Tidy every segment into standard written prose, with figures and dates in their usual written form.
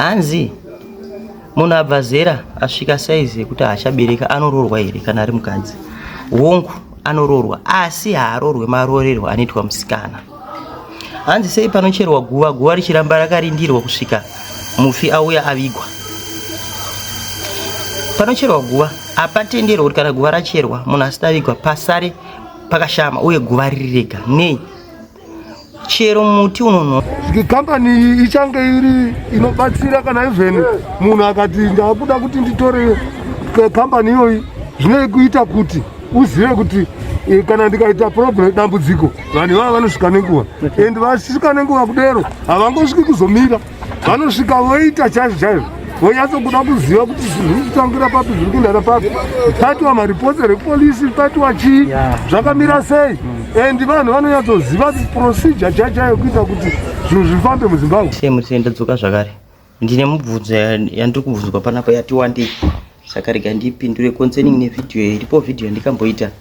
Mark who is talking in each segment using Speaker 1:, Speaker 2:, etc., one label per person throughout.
Speaker 1: Hanzi munhu abva zera asvika saizi yekuti haachabereka anoroorwa here kana ari mukadzi? Hongu, anoroorwa asi haaroorwe maroorerwo anoitwa musikana. Hanzi sei panocherwa guva, guva richiramba rakarindirwa kusvika mufi auya avigwa? Panocherwa guva hapatenderwa kuti kana guva racherwa munhu asati avigwa pasare pakashama uye guva riri rega. Nei? Chero muti unonho
Speaker 2: Kambani iyi ichange iri inobatsira kana even munhu akati ndakuda kuti nditore kambani iyoyi, zvinokuita kuti uzive kuti kana ndikaita problem, dambudziko, vanhu ivava vanosvika nenguva, and vasvika nenguva kudero havangosviki kuzomira, vanosvika voita chaizvo chaizvo, vonyatsokuda kuziva kuti zviri kutangira papi, zviri kuendana papi, paitiwa mareports repolisi, paitiwa chii, zvakamira sei, and vanhu vanonyatsoziva procedure chaichaiyo kuita kuti zvinhu zvifambe muZimbabwe.
Speaker 1: Sei ndadzoka zvakare, ndine mubvunzo yandiri kubvunzwa panapa yati wandei, saka rega ndipindure concerning nevhidhiyo iripo, vhidhiyo yandikamboita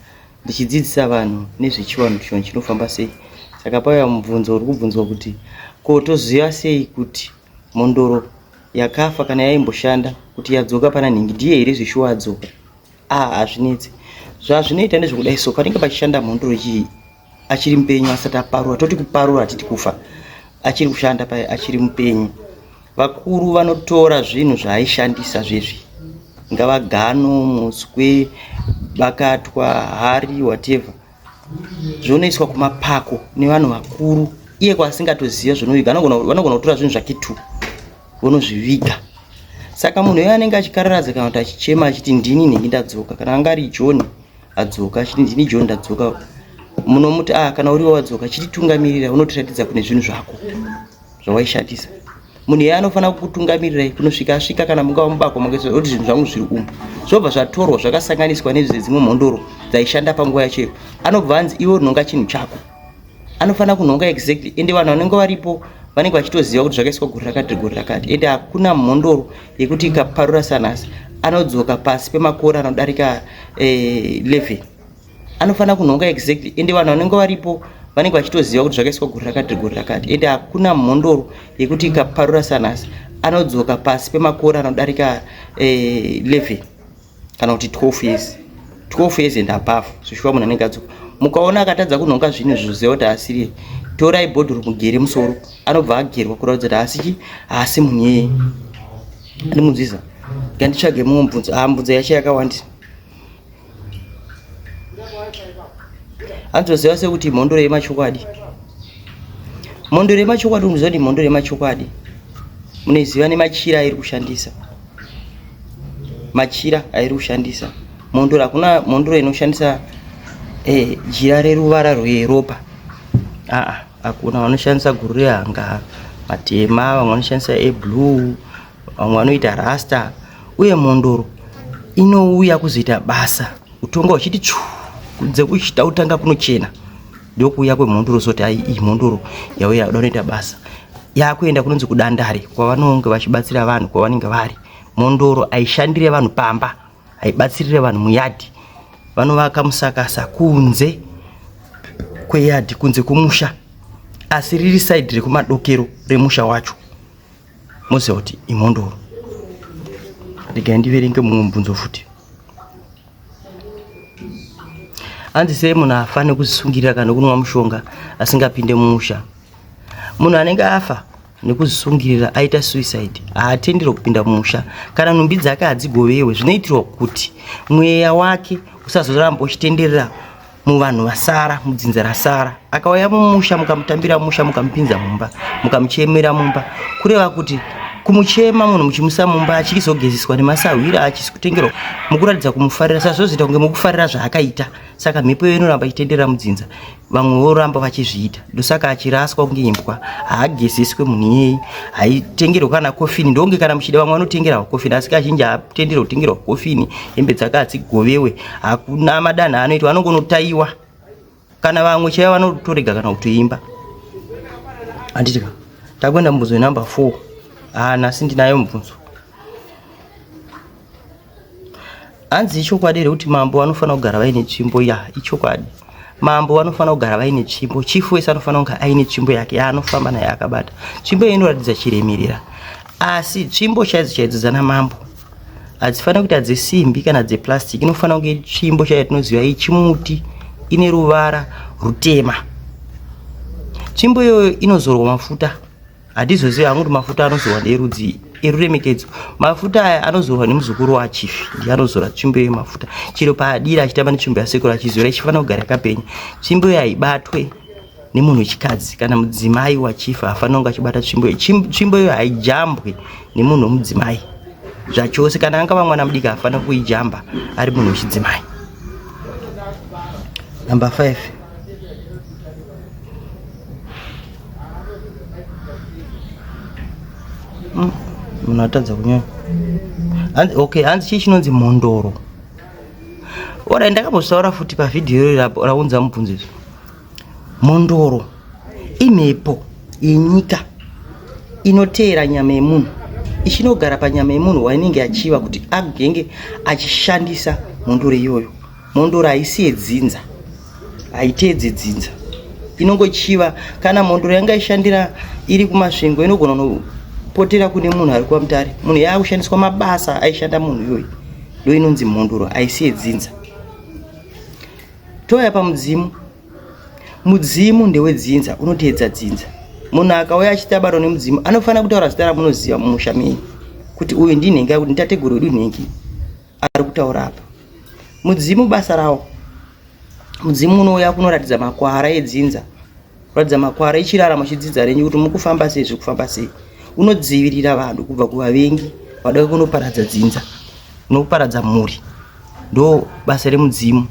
Speaker 1: ndichidzidzisa vanhu nezvechivanhu, chivanhu chinofamba sei. Saka pauya mubvunzo uri kubvunzwa kuti ko toziva sei kuti mhondoro yakafa kana yaimboshanda kuti yadzoka pana nhingi ndiye here zveshuwa adzoka? A, hazvinetsi. Zvazvinoita ndezvekudai, so panenge pachishanda mhondoro chii achiri mupenyu, asati aparura, toti kuparura hatiti kufa, achiri kushanda paya achiri mupenyu, vakuru vanotora zvinhu zvaaishandisa zvezvi, ingava gano, muswe, bakatwa, hari, whatever, zvonoiswa kumapako nevanhu vakuru. Iye kwaasingatoziva zvinoviga, vanogona kutora zvinhu zvake tu vonozviviga. Saka munhu iye anenge achikararadza kana kuti achichema achiti ndini nhingi ndadzoka, kana anga ari John adzoka achiti ndini John ndadzoka, munomuti, "Ah, kana uriwo wadzoka, chititungamirira unotiratidza kune zvinhu zvako zvawaishandisa." Munhu iye anofanira kukutungamirirai kunosvika asvika, kana mungava mubako kuti zvinhu zvangu zviri umu, zvobva zvatorwa zvakasanganiswa nezvedzimwe mhondoro dzaishanda panguva yacho iyo. Anobva anzi, "Iwe unhonga chinhu chako." Anofanira kunhonga exactly, ende vanhu vanenge varipo vanenge vachitoziva kuti zvakaiswa gore rakati, gore rakati. Ende hakuna mhondoro yekuti ikaparura sanhasi anodzoka pasi pemakore anodarika 11. Anofanira kunhonga exactly, ende vanhu vanenge varipo vanenge vachitoziva kuti zvakaiswa gore rakati, gore rakati. Ende hakuna mhondoro yekuti ikaparura sanhasi anodzoka pasi pemakore anodarika 11 kana kuti 12 years, 12 years and above. Zvishuwa munhu anenge adzoka. Mukaona akatadza kunhonga zvinhu, zvoziva kuti asiri, torai bhodhoro mugere musoro, anobva agerwa kuratidza kuti haasi haasi munhu iyeye. Andimunzwisa, nganditsvage mumwe mubvunzo. Ah, mubvunzo yacho yakawandisa. Anotoziva sekuti mhondoro yemachokwadi, mhondoro yemachokwadi, unoziva kuti mhondoro yemachokwadi munoiziva nemachira airi kushandisa, machira airi kushandisa mhondoro. Hakuna mhondoro inoshandisa jira reruvara rweropa, aa, hakuna. Vanoshandisa guru rehanga, matema, vamwe vanoshandisa eblue, vamwe vanoita rasta. Uye mhondoro inouya kuzoita basa utonga uchiti tsvu kunze kuchita kutanga kunochena, ndokuuya kwemhondoro. Soti ai, iyi mhondoro yauya kuda kunoita basa, yakuenda kunonzi kudandare kwavanonge vachibatsira vanhu kwavanenge vari. Mhondoro haishandire vanhu pamba, haibatsirire vanhu muyadhi. Vanovaka musakasa kunze kweyadhi, kunze kwomusha, asi riri side rekumadokero remusha wacho, moziva kuti imhondoro. Regai ndiverenge mumwe mubvunzo futi. Hanzi sei munhu afa nekuzvisungirira kana nekunwa mushonga asingapinde mumusha? Munhu anenge afa nekuzvisungirira, aita suicide, haatenderwa kupinda mumusha, kana nhumbi dzake hadzigovewe. Zvinoitirwa kuti mweya wake usazoramba uchitenderera muvanhu vasara, mudzinza rasara. Akauya mumusha, mukamutambira musha, mukamupinza mumba, mukamuchemera mumba, kureva kuti kumuchema munhu muchimusa mumba achizogezeswa nemasahwira, achisi kutengerwa, mukuratidza kumufarira, saka zvozoita kunge mukufarira zvaakaita. Saka mhepo iyo inoramba ichitenderera mudzinza, vamwe voramba vachizviita. Ndosaka achiraswa kunge imbwa, haagezeswe munhu iyeye, haitengerwe kana kofini. Ndonge kana muchida, vamwe vanotengerwa kofini, asi kazhinji haatenderwe kutengerwa kofini. Hembe dzake hadzigovewe, hakuna madanho anoitwa, anongonotaiwa. Kana vamwe chaivo vanotorega kana kutoimba, handiti ka? Takuenda mubvunzo yenumber 4. Ah, nhasi ndinayo mubvunzo. Hanzi ichokwadi here kuti mambo vanofanira kugara vaine tsvimbo? Ya, ichokwadi, mambo vanofanira kugara vaine tsvimbo. Chief wese anofanira kunge aine tsvimbo yake yaanofamba naye akabata. Tsvimbo iyi inoratidza chiremerera. Asi tsvimbo chaidzo chaidzo dzana mambo hadzifanira kuita dzesimbi kana dzeplastic, inofanira kunge iri tsvimbo chaiyo yatinoziva yechimuti ine ruvara rutema. Tsvimbo iyoyo inozorwa mafuta, handizozivi hangu kuti mafuta anozorwa ndeerudzi eruremekedzo. Mafuta aya anozorwa nemuzukuru wachief, ndiye anozora tsvimbo iyoyo mafuta chero paadira achitamba netsvimbo yasekuru achizora, ichifanira kugara yakapenya. Tsvimbo iyoyo haibatwe nemunhu wechikadzi kana mudzimai wachief haafanira kunge achibata tsvimbo iyo. Tsvimbo iyo haijambwe nemunhu wemudzimai zvachose. Kana angava mwana mudiki haafanira kuijamba ari munhu wechidzimai. Number 5. Munhu atadza kunyora. Okay, hanzi chii chinonzi mhondoro? Ora ndakambozvitaura futi pavhidhiyo iro raunza mubvunzo izvi. Mhondoro imhepo yenyika inoteera nyama yemunhu ichinogara panyama yemunhu wainenge achiva kuti agenge achishandisa mhondoro iyoyo. Mhondoro haisi yedzinza, haiteedze dzinza, inongochiva. Kana mhondoro yanga ishandira iri kuMasvingo inogona kunopotera kune munhu ari kwaMutare, munhu yaakushandiswa mabasa aishanda munhu iyoyo, ndo inonzi mhondoro, haisi yedzinza. Touya pamudzimu. Mudzimu ndewedzinza, unoteedza dzinza. Munhu akauya achiti abatwa nemudzimu anofanira kutaura zita ramunoziva mumusha menyu kuti uyu ndinhengi, akuti nditateguru wedu nhengi ari kutaura apa. Mudzimu basa rawo, mudzimu unouya kunoratidza makwara edzinza, kuratidza makwara echiraramo chedzinza renyu kuti mukufamba sei, zviri kufamba sei. Unodzivirira vanhu kubva kuvavengi vada kunoparadza dzinza nokuparadza mhuri. Ndo basa remudzimu,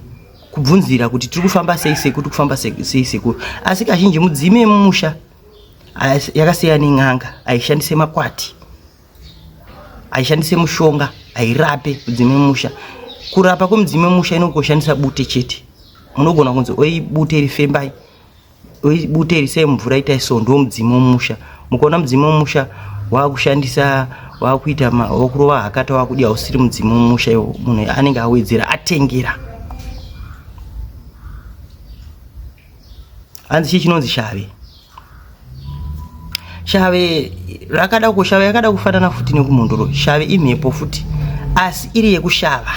Speaker 1: kubvunzira kuti tiri kufamba sei sekuru, tiri kufamba sei sekuru. Asi kazhinji mudzimu yemumusha yakasiyana nen'anga, haishandise makwati, haishandise mushonga, hairape mudzimu yemumusha. Kurapa kwemudzimu yemumusha inongoshandisa bute chete. Munogona kunzi oi bute iri fembai, oi bute iri sei mvura itai so, ndo mudzimu wemumusha. Mukaona mudzimu wemumusha wakushandisa, wakuita wakurova hakata, wakudi, hausiri mudzimu wemumusha iwo. Munhu anenge awedzera, atengera. Hanzi chii chinonzi shave? Shave rakada kushava yakada kufanana futi nekumhondoro. Shave imhepo futi, asi iri yekushava.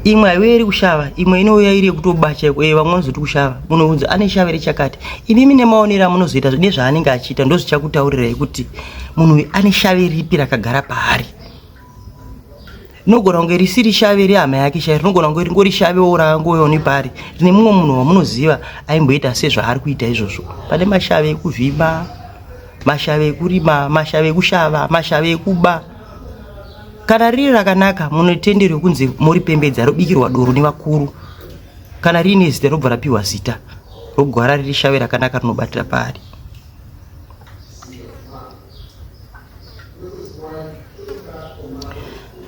Speaker 1: Imwe haiuye iri kushava, imwe inouya iri yekutoba chaiko. Vamwe vanozoti kushava, munhu unzi ane shave rechakati. Imimi nemaonero amunozoita nezvaanenge achiita ndozvichakutaurirai kuti munhu uyu ane shave ripi rakagara paari. Rinogona kunge risiri shave rehama yake chaiyo, rinogona kunge ringori shavewo raangouyawo nepari rine mumwe munhu wamunoziva aimboita sezvaari kuita izvozvo. Pane mashave ekuvhima, mashave ekurima, mashave ekushava, mashave ekuba. Kana riri rakanaka munotenderwe kunzi moripembedza, robikirwa doro nevakuru. Kana riine zita robva rapiwa zita, rogwara riri shave rakanaka rinobatira paari.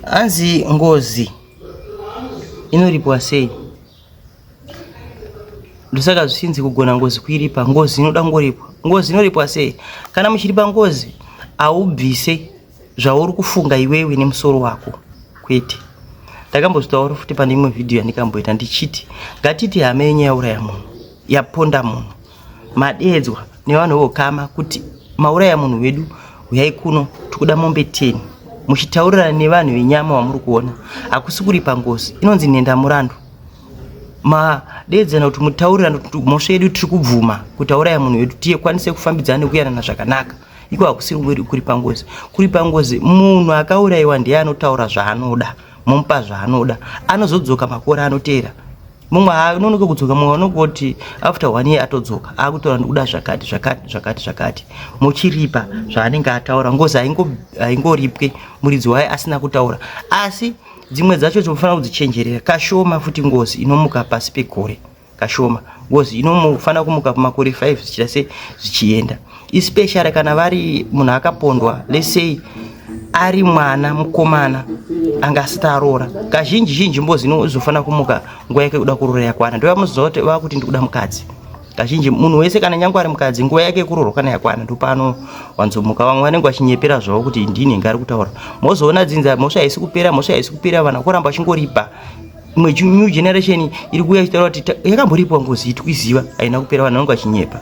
Speaker 1: Hanzi ngozi inoripwa sei? Ndosaka zvichinzi kugona ngozi kuiripa. Ngozi inoda kungoripwa. Ngozi inoripwa sei? Kana muchiripa ngozi haubvise zvauri kufunga iwewe nemusoro wako, kwete. Ndakambozvitaura futi pane imwe vhidhiyo yandikamboita ndichiti ngatiti hama yenyu yauraya munhu, yaponda munhu, madeedzwa nevanhu vokama kuti mauraya munhu wedu, huyai kuno tikuda mombe 10, muchitaurirana nevanhu venyama vamuri kuona. Hakusi kuripa ngozi, inonzi nhenda murandu. Madeedzana kuti mutaurirana kuti mhosva yedu tiri kubvuma kuti auraya munhu wedu, tiyekwanise kufambidzana nekuyanana zvakanaka. Iko hakusiri kuripa ngozi. Kuripa ngozi munhu akaurayiwa ndiye anotaura zvaanoda, momupa zvaanoda, anozodzoka makore anoteera. Mumwe anonoka kudzoka, mumwe anongoti after 1 year atodzoka akutaura ndikuda zvakati zvakati zvakati zvakati, mochiripa zvaanenge ataura. Ngozi haingoripwe muridzi wayo asina kutaura. Asi dzimwe dzacho tinofanira kudzichenjerera. Kashoma futi ngozi inomuka pasi pegore, kashoma ngozi inofanira kumuka pamakore 5 zvichida se zvichienda, especially kana vari munhu akapondwa, let's say ari mwana mukomana anga asati aroora. Kazhinji zhinji ngozi inozofanira kumuka nguva yake kuda kuroora yakwana, ndo vamuzote vakuti ndikuda mukadzi. Kazhinji munhu wese kana nyange ari mukadzi, nguva yake yekuroorwa kana yakwana ndopanowanzomuka. Vamwe vanenge vachinyepera zvavo kuti ndini nge ari kutaura, mozoona dzinza mhosva haisi kupera, mhosva haisi kupera, vanhu vakuramba vachingoripa. Imwe new generation iri kuuya ichitaura kuti yakamboripwa ngozi iyi tikuiziva haina kupera, vanhu vanenge vachinyepa.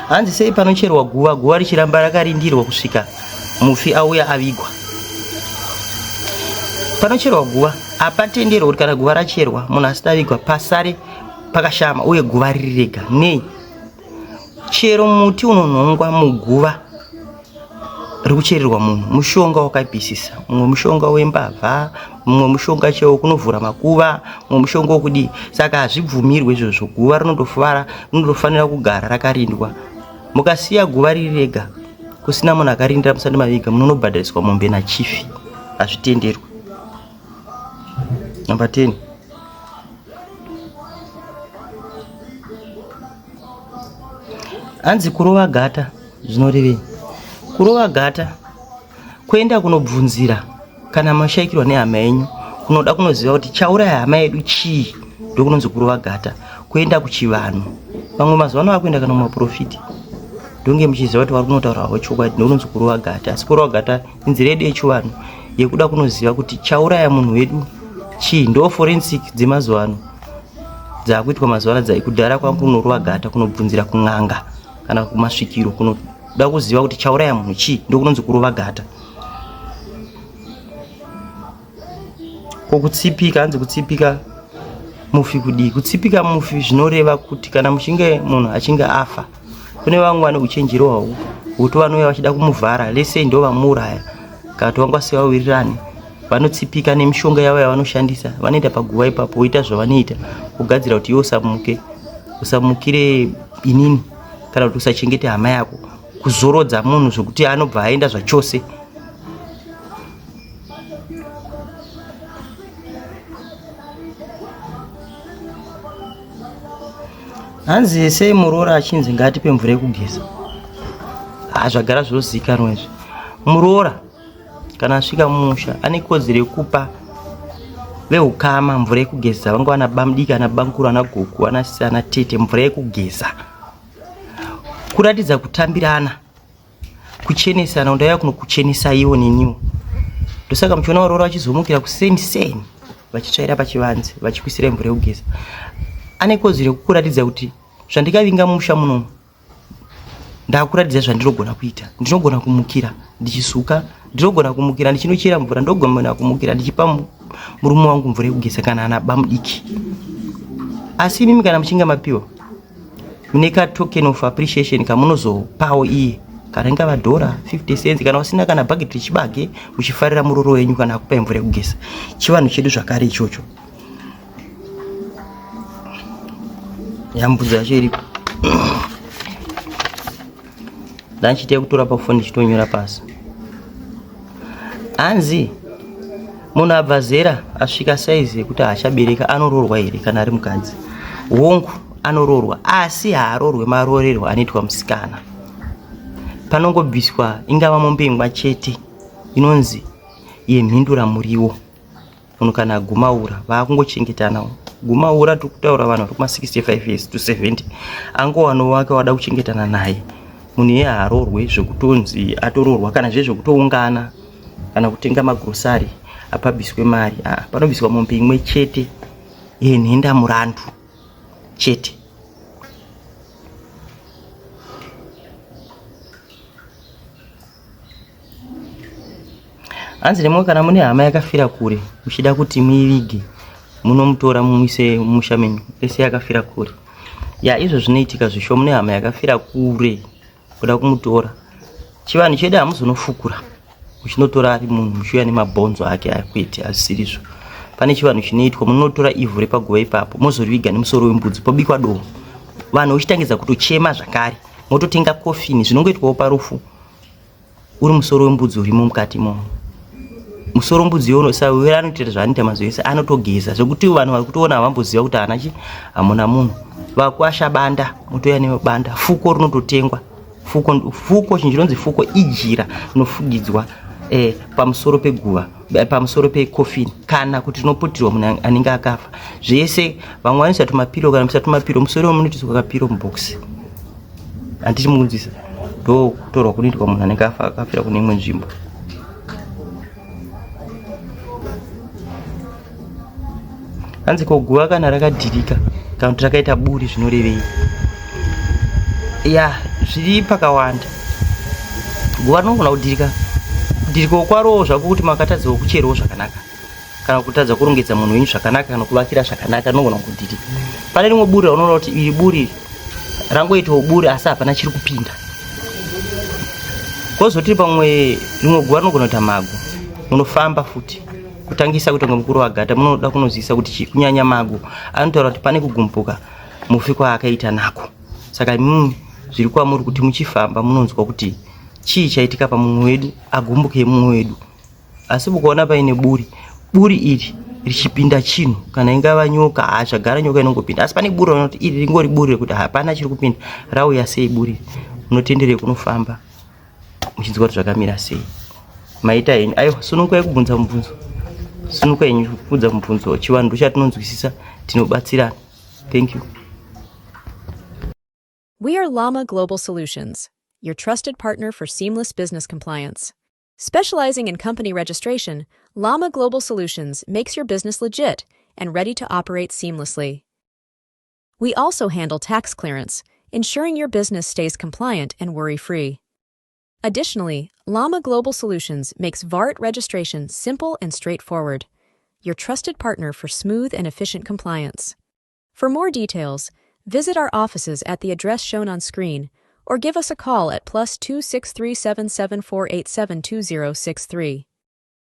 Speaker 1: Hanzi sei panocherwa guva, guva richiramba rakarindirwa kusvika mufi auya avigwa? Panocherwa guva hapatenderwa kuti kana guva racherwa munhu asati avigwa pasare pakashama uye guva riri rega. Nei? Chero muti unonhongwa muguva ri kuchererwa munhu mushonga wakaipisisa, mumwe mushonga wembavha, mumwe mushonga chaiwo kunovhura makuva, mumwe mushonga wokudii. Saka hazvibvumirwe izvozvo. Guva rinotofara, rinotofanira kugara rakarindwa. Mukasiya guva riri rega kusina munhu akarindira musati maviga, munonobhadhariswa mombe nachifi. Hazvitenderwi. Number 10. Hanzi kurova gata zvinorevei? Kurova gata kuenda kunobvunzira kana mashaikirwa nehama yenyu, kunoda kunoziva kuti chauraya hama yedu chii, ndokunonzi kurova gata. Kuenda kuchivanhu, vamwe mazuva ano vakuenda kana mumaprofiti, ndonge muchiziva kuti vari kunotaura havo chokwadi, ndokunonzi kurova gata. Asi kurova gata inzira yedu yechivanhu yekuda kunoziva kuti chauraya munhu wedu chii. Ndo forensic dzemazuva ano dzakuitwa mazuva ano. Dzaikudhara kwangu kunorova gata, kunobvunzira kun'anga kana kumasvikiro, kunoda kuziva kuti chauraya munhu chii, ndokunonzi kurova gata. Ko kutsipika, hanzi kutsipika mufi kudii? Kutsipika mufi zvinoreva kuti kana muchinge munhu achinge afa, kune vamwe vane uchenjeri hwavo kuti vanouya vachida kumuvhara lese ndo vamuuraya, kana kuti vanga vasingawirirani, vanotsipika nemishonga yavo yavanoshandisa. Vanoenda paguva ipapo voita zvavanoita kugadzira kuti iwe usamuke, usamukire inini, kana kuti usachengete hama yako, kuzorodza munhu zvekuti anobva aenda zvachose. Hanzi sei muroora achinzi ngaatipe mvura yekugeza? Ha, zvagara zvozikanwa izvi. Muroora kana asvika mumusha ane kodzero yekupa veukama mvura yekugeza, vanga vana bamudiki, ana bamukuru, ana gogo, ana sisi, ana tete, mvura yekugeza, kuratidza kutambirana, kuchenesana. Ndauya kunokuchenesa iwo neniwo. Ndosaka muchiona varoora vachizomukira kuseni seni vachitsvaira pachivanze, vachikuisira mvura yekugeza. Ane kodzero yekukuratidza kuti zvandikavinga mumusha munomu, ndakuratidza zvandinogona kuita. Ndinogona kumukira ndichisuka, ndinogona kumukira ndichinochera mvura, ndogona kumukira ndichipa murume wangu mvura yekugeza kana ana bamudiki. Asi imimi kana muchinge mapiwa, mune ka token of appreciation kamunozopawo iye, kana ingava dhora 50 cents, kana usina kana bhageti rechibage, muchifarira muroro wenyu kana akupai mvura yekugeza. Chivanhu chedu zvakare ichocho. Yambudzi yacho iripo, ndanchiita kutora pafoni ndichitonyora pasi. Hanzi munhu abva zera asvika saizi yekuti haachabereka anoroorwa here kana ari mukadzi? Hongu, anoroorwa, asi haarorwe maroorerwo anoitwa musikana. Panongobviswa ingava mombe imwe chete inonzi yemhindura muriwo. Munhu kana agumaura vaakungochengetana. Gumaura tiri kutaura vanhu vari kuma 65 years to 70, angowano wake wada kuchengetana naye. Munhu iye haarorwe zvekutonzi atoroorwa, kana zve zvekutoungana kana kutenga magrosari apabviswe mari. Ah, panobviswa mombe imwe chete yenhenda murandu chete. Hanzi nemwe kana mune hama yakafira kure muchida kuti muivige, munomutora mumuise mumusha menyu ese yakafira kure? Ya, izvo zvinoitika zvisho. Mune hama yakafira kure kuda kumutora, chivanhu chedu hamuzonofukura muchinotora ari munhu muchiuya nemabhonzo ake akwete, hazisirizvo. Pane chivanhu chinoitwa, munotora ivhu repaguva ipapo mozoriviga nemusoro wembudzi, pobikwa dovo, vanhu vochitangidza kutochema zvakare, mototenga kofini, zvinongoitwawo parufu. Uri musoro wembudzi urimo mukati imomo, musoro mbudzi iyono sawira anotoita zvaanoita mazuva ese, anotogeza zvekuti vanhu vari kutoona havamboziva kuti haana chi hamuna munhu. Vakwasha banda, motouya nebanda, fuko rinototengwa, fuko, fuko chinhu chinonzi fuko ijira rinofugidzwa pamusoro peguva, pamusoro pekofini, kana kuti rinoputirwa munhu anenge akafa. Zvese vamwe vanoisa tumapiro, kana muisa tumapiro musoro munotoiswa kapiro mubhokisi, handiti mukunzwisa? Ndo kutorwa kunoitwa munhu anenge afa akafira kune imwe nzvimbo. Hanzi ko guva kana rakadhirika kana kuti rakaita buri zvinorevei? Ya, Zviri pakawanda. Guva rinogona kudhirika. Kudhirikawo kwarowo zvako kuti makatadzawo kucherawo zvakanaka kana kutadza kurongedza munhu wenyu zvakanaka kana kuvakira zvakanaka, rinogona kudhirika. Pane rimwe buri raunoona kuti iri buri rangoitawo buri asi hapana chiri kupinda. Kozoti pamwe rimwe guva rinogona kuita mago, munofamba futi kutangisa kutonga mukuru wagata, munoda kunozivisa kuti chii. Kunyanya mago anotaura kuti pane kugumbuka mufi kwaakaita nako. Saka imimi zviri kwamuri kuti muchifamba munonzwa kuti chii chaitika pamumwe wedu agumbuke mumwe wedu. Asi mukaona paine buri, buri iri richipinda chinhu, kana ingava nyoka, haa zvagara nyoka inongopinda, asi pane buri raunoti iri ringori buri rekuti hapana chiri kupinda, rauya sei buri? Munotenderei kunofamba muchinzwa kuti zvakamira sei. Maita henyu. Aiwa, sunungukai kubvunza mubvunzo, sunungukai henyu kubvunza mubvunzo. Chivanhu ndochatinonzwisisa, tinobatsirana. Thank you.
Speaker 3: We are Llama Global Solutions, your trusted partner for seamless business compliance. Specializing in company registration, Llama Global Solutions makes your business legit and ready to operate seamlessly. We also handle tax clearance, ensuring your business stays compliant and worry free. Additionally, Llama Global Solutions makes VART registration simple and straightforward, your trusted partner for smooth and efficient compliance. For more details, visit our offices at the address shown on screen or give us a call at +263 774872063.